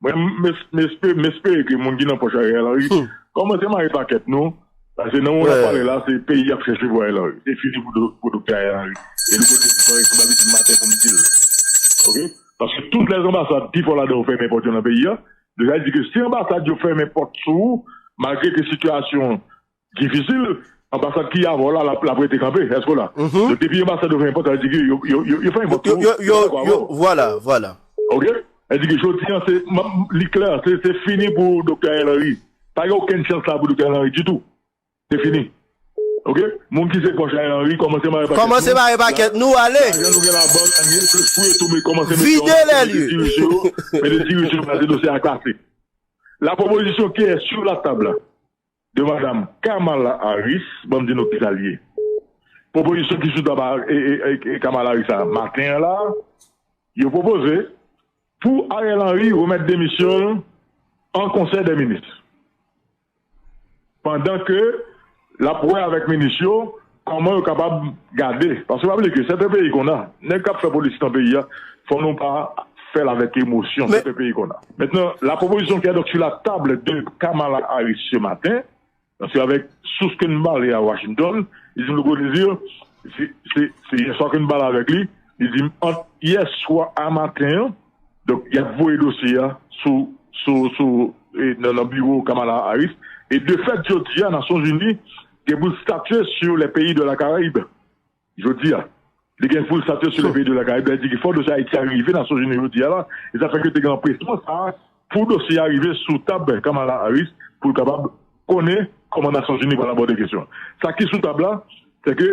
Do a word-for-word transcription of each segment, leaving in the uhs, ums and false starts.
Mwen, m, m, m espere ke moun ki nan pòch Ariel Henry kòmanse mare pakèt nou. Paske nan moman n ap pale la, se peyi y ap chèche pou Ariel Henry. Se fini pou, do- pou Doktè Ariel Henry. E nou konnen se yon responsabilite maten pou m di l. Oke? Paske tout lè anbasad ki fò ladan yo fèmen pòt yo nan peyi a. Deja di ke si anbasad yo fèmen pòt sou ou, malgre ke sitiyasyon difisil, anbasad ki avè w la, l ap, l ap rete kanpe. Èske w la? Donk, depi anbasad yo fèmen pòt, sa vle di ke yo, yo, yo, yo fèmen pòt sou ou. Yo, yo, yo, vwala, vwala. Oke? Sa vle di ke jodi an, se, m- li klè, se, se fini pou Doktè Ariel Henry. Pa gen okenn chans la pou Doktè Ariel Henry ditou. Se fini. Oke? Moun ki se pòch Ariel Henry, kòmanse mare pakèt nou. Kòmanse mare pakèt nou, ale. Lajan nou gen labank, anyen, se fouye tou, men kòmanse mete yo, mete dirijan yo, mete dirijan yo, pase dosye a klase. La proposition qui est sur la table de Madame Kamala Harris, ban m di nou ki sa l ye. Pwopozisyon ki sou tab a, e, e, e, e Kamala Harris la, maten an la, yo pwopoze pou Ariel Henry remèt demisyon l an Konsèy dè Minis. Pandan ke l ap wè avèk minis yo kòman yo kapab gade. Paske pa bliye ke sèten peyi konn a, nèg k ap fè politik nan peyi a, fò nou pa fè l avèk emosyon, sèten peyi konn a. Maintenant, la proposition qui est donc sur la table de Kamala Harris ce matin, paske avèk sous ke n pale a Washington, li di m le gwo dezi, se, se, se yè swa ke n pale avèk li, li di m ant yè swa a maten an, donk, y ap voye dosye a sou, sou, sou, e, nan, nan biwo Kamala Harris. E de fèt, jodi a, Nasyonzini gen pou l statye sur les pays de la Caraïbe. Jodi a. Li gen pou l statye sur les pays de la Caraïbe. Sa vle di ki fò dosye Ayiti a rive Nasyonzini jodi a la. E sa fè ke te gen anpresman sa a pou dosye a rive sou tab Kamala Harris pou l kapab konnen kòman Nasyonzini pral abòde kesyon an. Sa ki sou tab la, se ke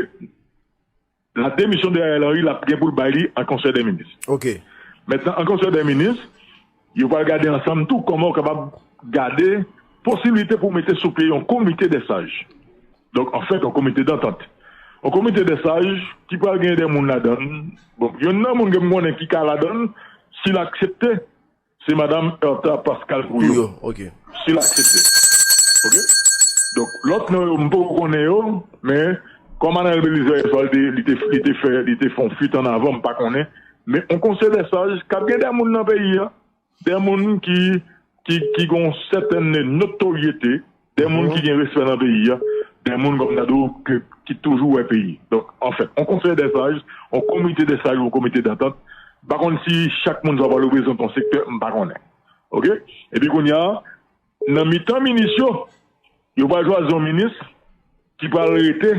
la démission de Ariel Henry, l ap gen pou l bay li an Konsèy dè Minis. Ok. Mentnan, an Konsèy dè Minis, yo pral gade ansanm tou kòman yo kapab gade posiblite pou mete sou pye yon komite dè saj. Donk, anfèt, yon komite dantant. Yon komite dè saj ki pral gen de moun ladan l. Bon, youn nan moun ke m konnen ki ka ladan l, si l aksepte, se Madam Ertha Pascal Pouyo. Pouyo, ok. Si l aksepte. Ok? Donk, lòt non yo, m poko konnen yo, men kòm Anel Belizaire, li te, li te, li te fè, li te fè yon fuit an avan, m pa konnen. Men yon konsèy dè saj, k ap gen de moun nan peyi a, de moun ki, ki, ki gen yon sètèn notoryete, de moun ki gen respè nan peyi a, de moun, kòm m ta di w, ke, ki toujou wè peyi. Donk, anfèt, yon konsèy dè saj, yon komite dè saj, yon komite dantant, m pa konn si chak moun sa pral reprezante yon sektè, m pa konnen. Ok? Epi kounye a, nan mitan minis yo, yo pral chwazi yon minis ki pral rete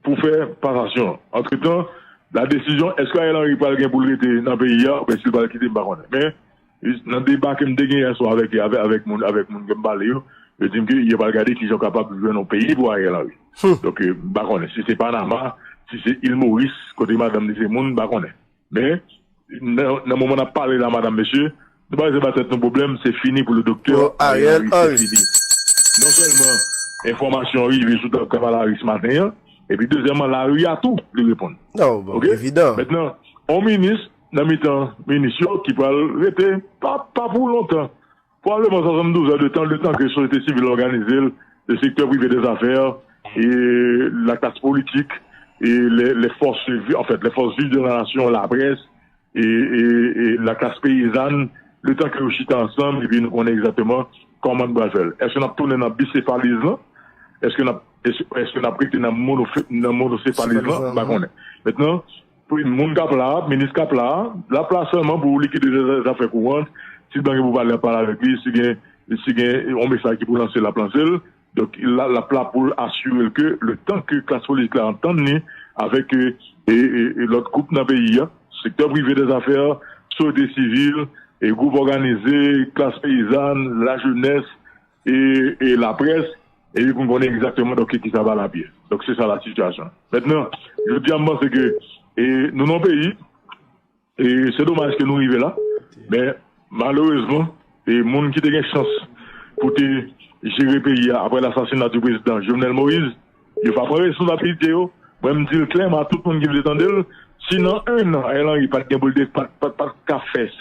pou fè pasasyon an. Antretan, la desizyon, èske Ariel Henry pral gen pou l rete nan peyi a, oubyen si l pral kite, m pa konnen. Men, nan deba ke m te gen yè swa avèk, avèk, avèk moun, avèk moun ke m pale yo, yo di m ke yo pral gade kijan yo kapab jwenn yon peyi pou Ariel Henry. Donk, eh, m pa konnen si se Panama, si se Il Moris, kote madanm li se moun, m pa konnen. Men, nan, nan moman n ap pale la, madanm, mesye, nou pa bezwen ba tèt nou pwoblèm, se fini pou le doktè Ariel Henry, se fini. Non sèlman enfòmasyon an rive sou tab Kamala Harris maten an, epi dezyèmman, lari a tou, li reponn. Ok? Evidan. Mentnan, yon minis, nan mitan minis yo, ki pral rete, pa, pa pou lontan. Pwobableman swasanndouz è de tan, letan ke sosyete sivil òganize l, le sektè prive dè zafè, e laklas politik, e lè, lè fòs, anfèt, lè fòs viv de la nasyon, laprès, e, e, e laklas peyizàn, letan ke yo chita ansanm, epi nou konnen egzakteman kòman nou pral fè l. Èske n ap tounen nan bisefaliz lan? Èske n ap, èske, èske n ap rete nan monofe-, nan monosefaliz lan? M pa konnen. Mentnan, pou moun k ap la, minis k ap la, l ap la sèlman pou likide zafè kouran, si l pa gen pou pale, l ap pale avèk li, si gen, si gen yon mesaj ki pou lanse, l ap lanse l. Donk, l ap la pou l asire l ke letan ke klas politik la antann li avèk, e, e, e, e lòt gwoup nan peyi a, sektè prive dè zafè, sosyete sivil, e gwoup òganize, klas peyizàn, lajenès, e, e laprès, epi pou n konnen egzakteman, donk, ki sa pral apye. Donk, se sa la sitiyasyon. Mentnan, jodi a, m panse ke, e, nou nan yon peyi, e se domaj ke nou rive la, men malerezman, e moun ki te gen chans pou te jere peyi a apre lasasina di prezidan Jovenel Moïse, yo pa pran responsabilite yo. Mwen, m di l klèman a tout moun ki vle tande l, si nan en an, Ariel Henry pa t gen pou l de-, pa, pa, pa t ka fè